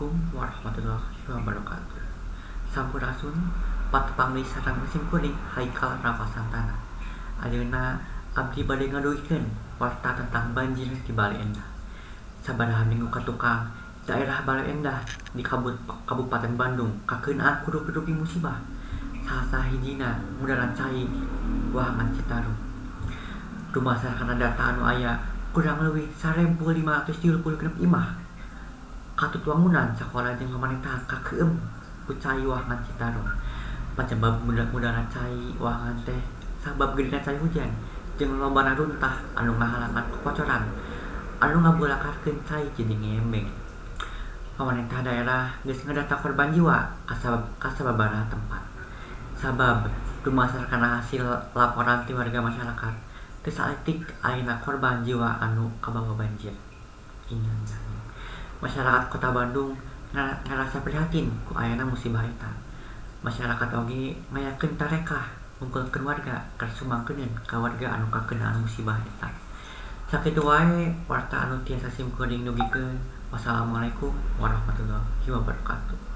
Assalamualaikum warahmatullahi wabarakatuh. Sampurasun, patepang deui sareng sim kuring Haikal Rafa Santana. Ayeuna abdi bade ngadugikeun warta tentang banjir di Baleendah. Sabaraha minggu katukang, daerah Baleendah di Kabupaten Bandung kakeunaan ku rupi-rupi musibah. Salah sahijina ngudaran cai wahangan Citarum. Dumasar kana data anu aya, kurang leuwih 1536 imah katut wangunan sakola jeung pamarentahan kakeueum ku cai wahangan Citarum. Panyebab ngudaran cai wahangan teh sabab gedena cai hujan jeung lobana runtah anu ngahalangan kokocoran anu ngabulakarkeun cai jadi ngembeng. Pamarentah daerah geus ngadata korban jiwa ka sababaraha tempat. Sabab dumasar kana hasil laporan ti warga masyarakat, teu saeutik ayana korban jiwa anu kabawa banjir. Masyarakat Kota Bandung ngarasa prihatin ku ayana musibah eta. Masyarakat oge ngayakeun tarekah ngumpulkeun warga keur sumbangkeuneun ka warga anu kakeunaan musibah eta. Sakitu wae warta anu tiasa sim kuring dugikeun. Wassalamualaikum warahmatullahi wabarakatuh.